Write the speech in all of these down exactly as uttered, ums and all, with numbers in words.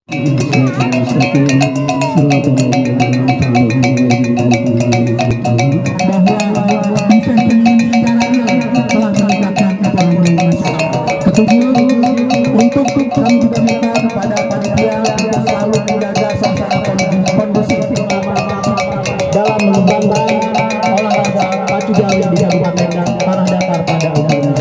Bahwa event ini secara real telah meningkatkan ekonomi masyarakat. Ketujuh, untuk kami juga minta kepada panitia untuk selalu menjaga suasana kondusif dalam mengembangkan olahraga pacu jawi di Kabupaten Tanah Datar pada umumnya.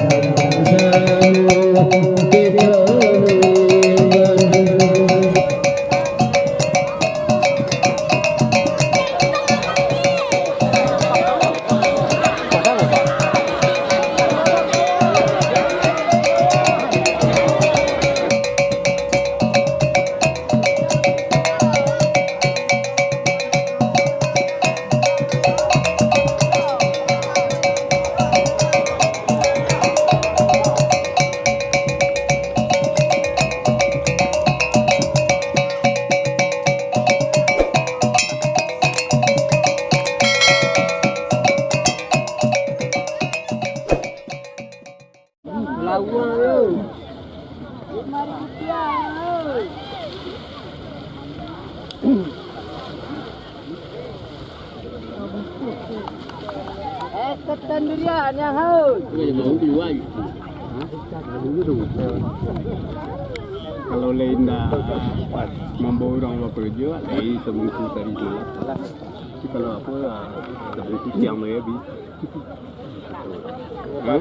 Lawa yo. Lima ribu rupiah, yo. Eh, ketan durian yang haus. Kalau lain dah mambawa urang bakerjo, lain sabungkus hari tu. Tapi kalau apa, sabungkus siang tu ya, habis. Hah?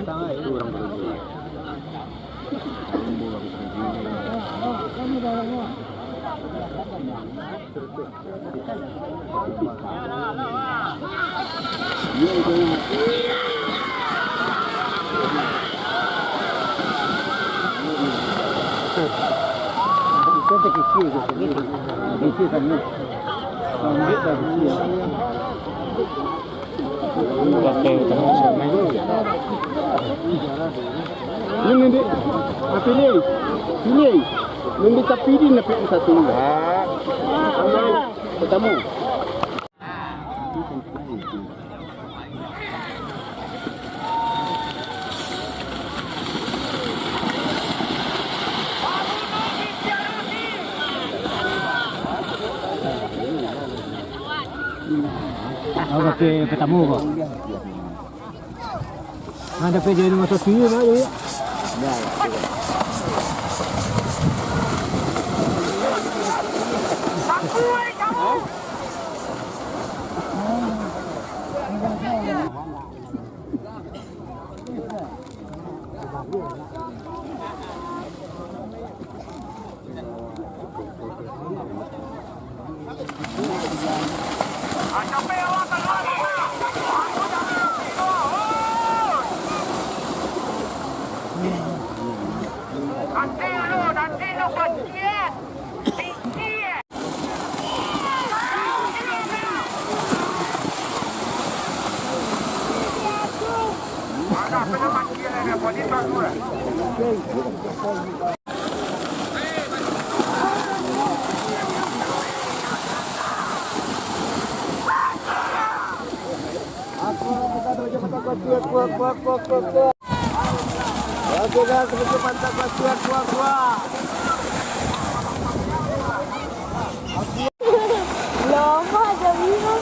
Ini, Dek. Apa ni? Ini. Ini tapi di nepi satu. Ah. Pertama. Awak pakai pertama ko. Nah, dapek jadi rumah sakit, Pak, ya. Lama aja, Bimo.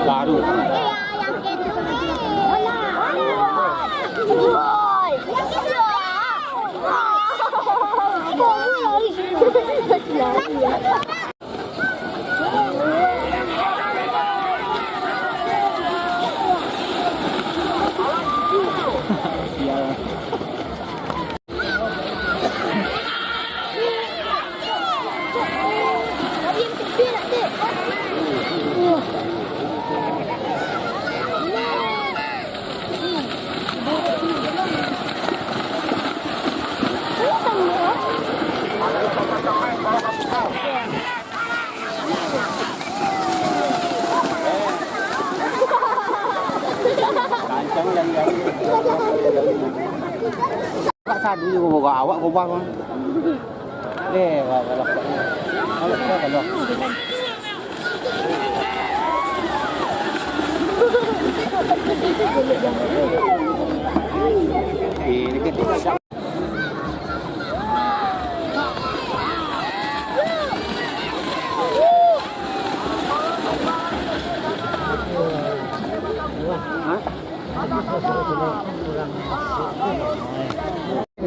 Baru. Aduh, awak kobang. Eh, wah, wah, wah. Kalau, kalau. Ini kan tidak.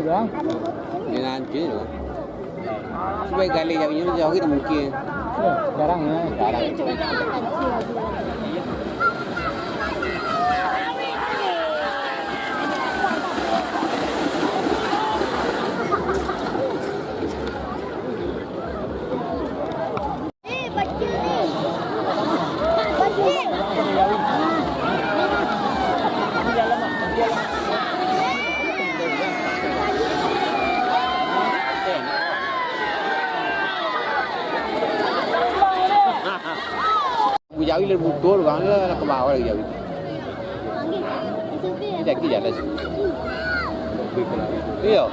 Hah? Dengan je tu. Supaya gali jauh ni, jauh kita mungkin. Ya, jarang, ya. Jarang. Bujawi lah butuh kan lah, lah ke bawah lagi jawi. Jadi jalan sih. Iya.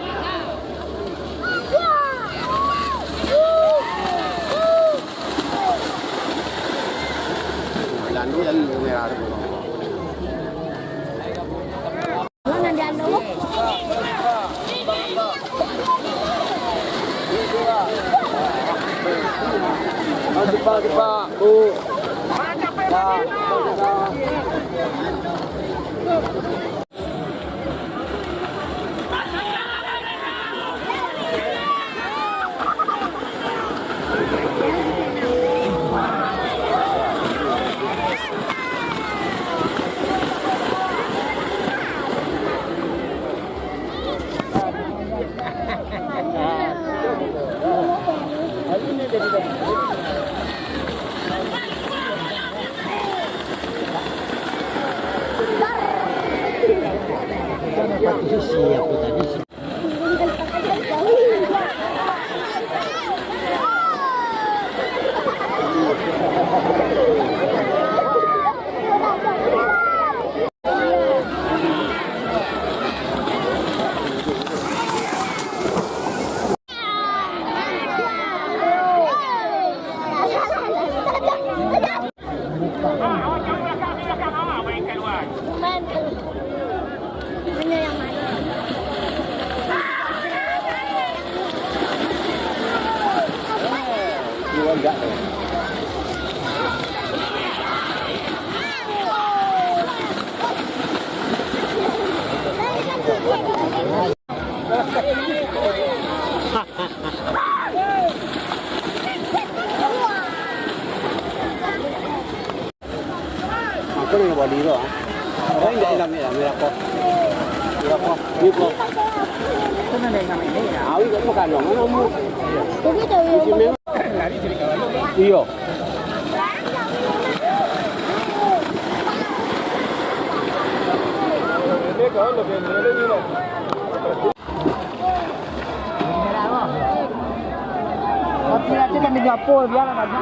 Landu dan merah. Cepat, cepat, Bu. Dah. Aku nak bali tu, ah. Orang indak indak merah, merah apa? Merah apa? Ni apa? Aku nak ingat ini, ya. Awi kat makan dong, mana mu? Tapi dah, ya. Iyo. Tapi nanti kan di Singapura, biarlah banyak.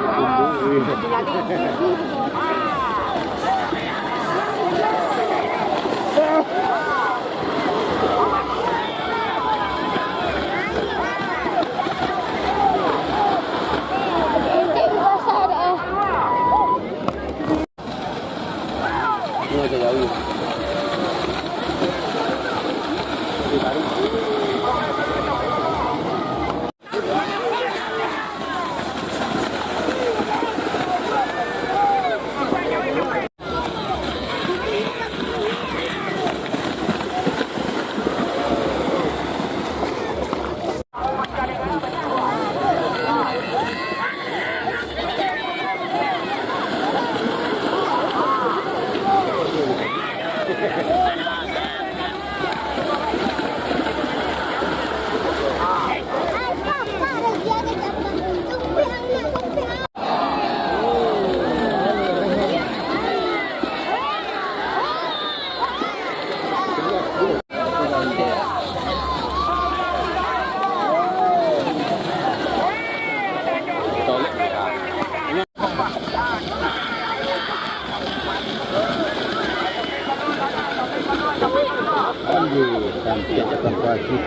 Mas,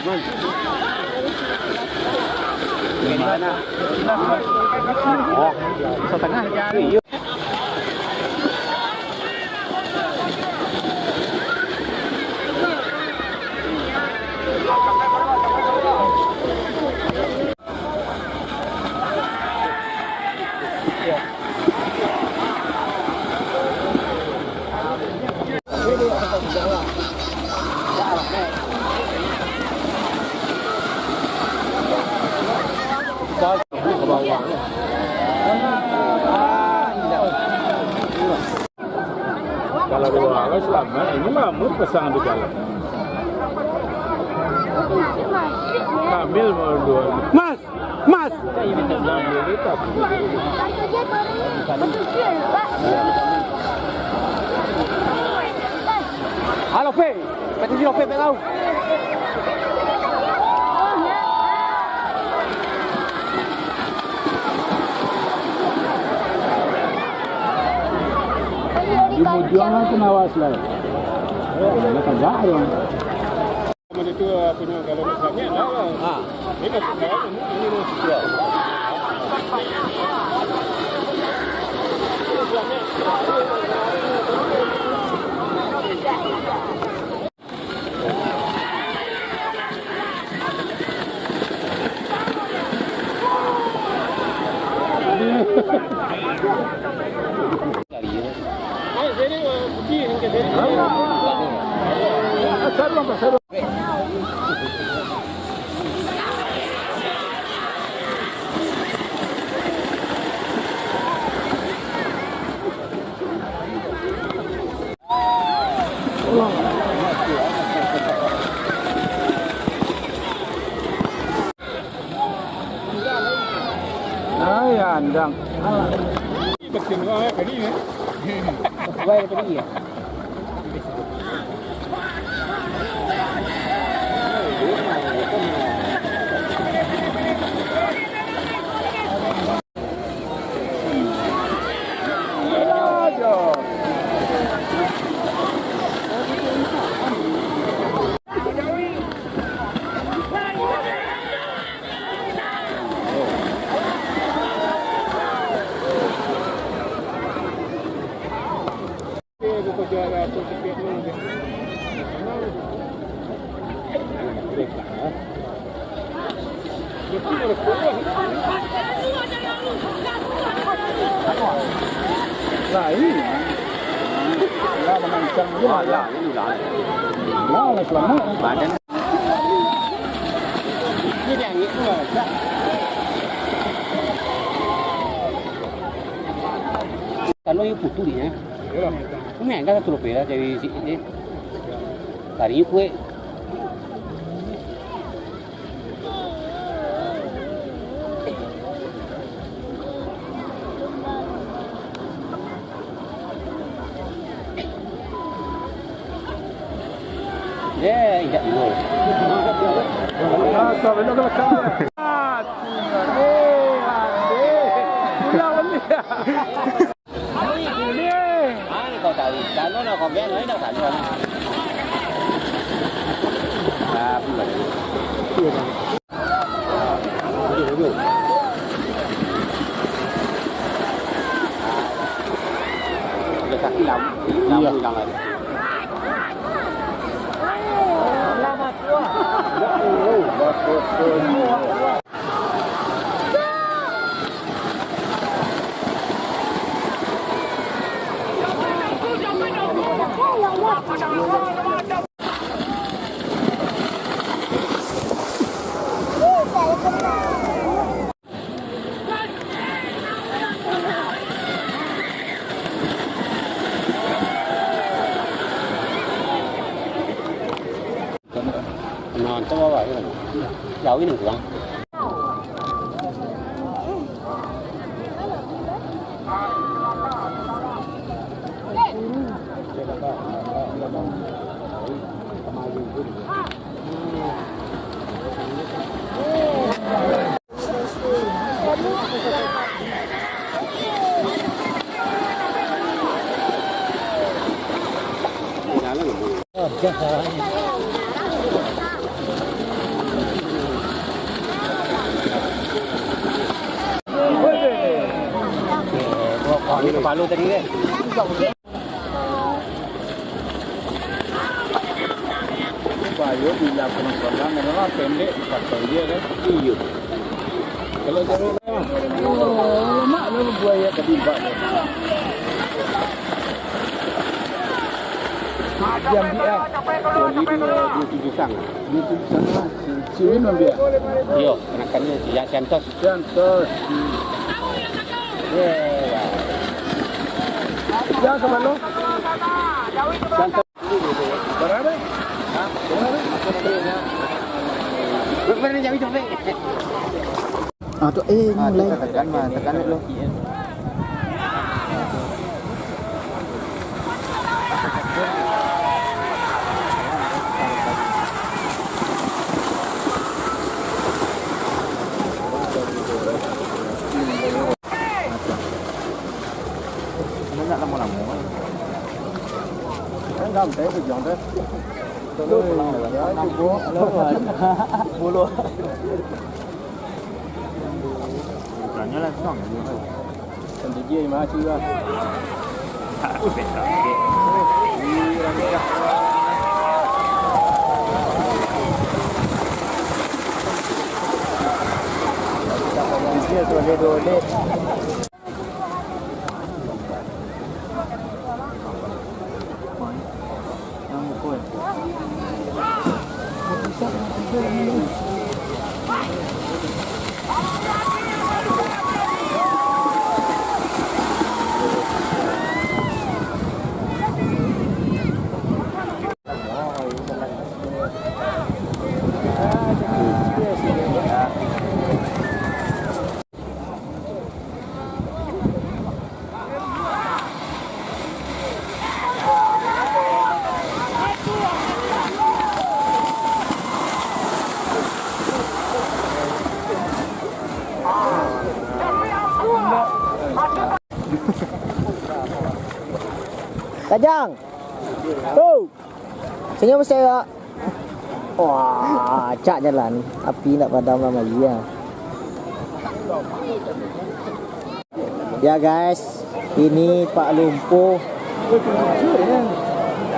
Mas. Gimana? Oh, setengah jari. Kalau dua orang selamat, ini lama pasang di dalam. Kamil mau dua. Mas, Mas. Kamil itu. Halo, Pe. Pati siro pe, pe kau. Di Mujuang lah kena awas lah. Nah, kena kagak dong. Sama itu, ah, punya kalau nak banyak lah. Ah. Ini masuk dalam, ini, ini masuk. Ya. Ai, andang. Alah. Betul, ah, tadi, eh. Sesuai tadi, ya. Lain. Ya, mengancam je lah. Alah, inilah. Alah, selamat. Badan. Kalau iyo putuih, ya. Ini angkat satu rupiah dari si ini. Tadi kuek. Eh, indak dulu. Ah, tu, belok ke belakang dia. Ah, tu, eh, adik. Pulang balik. Ah, ni kau tahu. Kalau nak kau biar, nak tahu. Ah, pulang. Udah kaki lam-, lampu hilang tadi. Nonton apa ya? Jauh ini kurang. Bayo bila penonton kan, memang pendek, pakai dia kan. Iyo. Kalau jalur memang, oh, lemak lah buaya tadi, Pak. Diambil, ah. Jadi dua, dua tujuh sang. Dua tujuh sang lah. Si, si Win ambil. Iyo, kenakannya yang Santos. Santos. Ya, ya. Yang sama lo? Santos. Berapa? Hah? Berapa? Ah, tu, eh, mulai. Tekan mah, tekan dulu. Nak lamo-lamo kan? Kan santai tu, jangan. Bulu. Bukannya lah, senang aja. Kan dia mah juga. Aku petak. Dia tu ada dua dek. Tajang. Oh. Senyum, cewek. Wah, acak jalan. Api ndak padam lah, Malaysia. Ya, guys, ini Pak Lumpuh.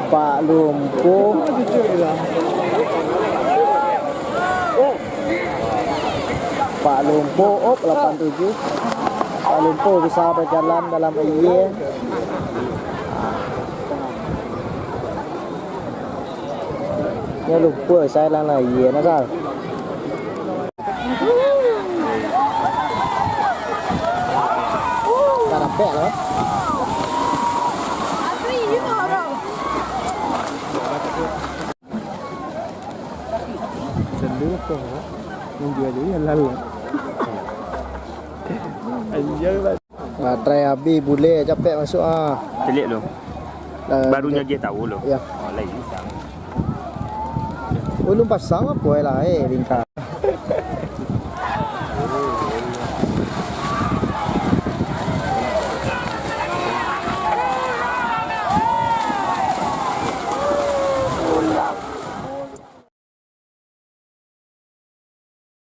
Pak Lumpuh. Pak Lumpuh, op, lapan tujuh. Pak Lumpuh bisa berjalan dalam air. Nyo lupo, saya lah lah, iyo, nah, Sal. Dah rapek lah. Dulu kau, menjual dulu yang lalu. Anjir, Bang. Baterai abih, bulek, capek masuk ah. Celiak lo. Lah, Baru dia nyo agiah tahu lo. Ya. Oh, lain sang. Oh, lu pasang apa lah, eh, bingkai.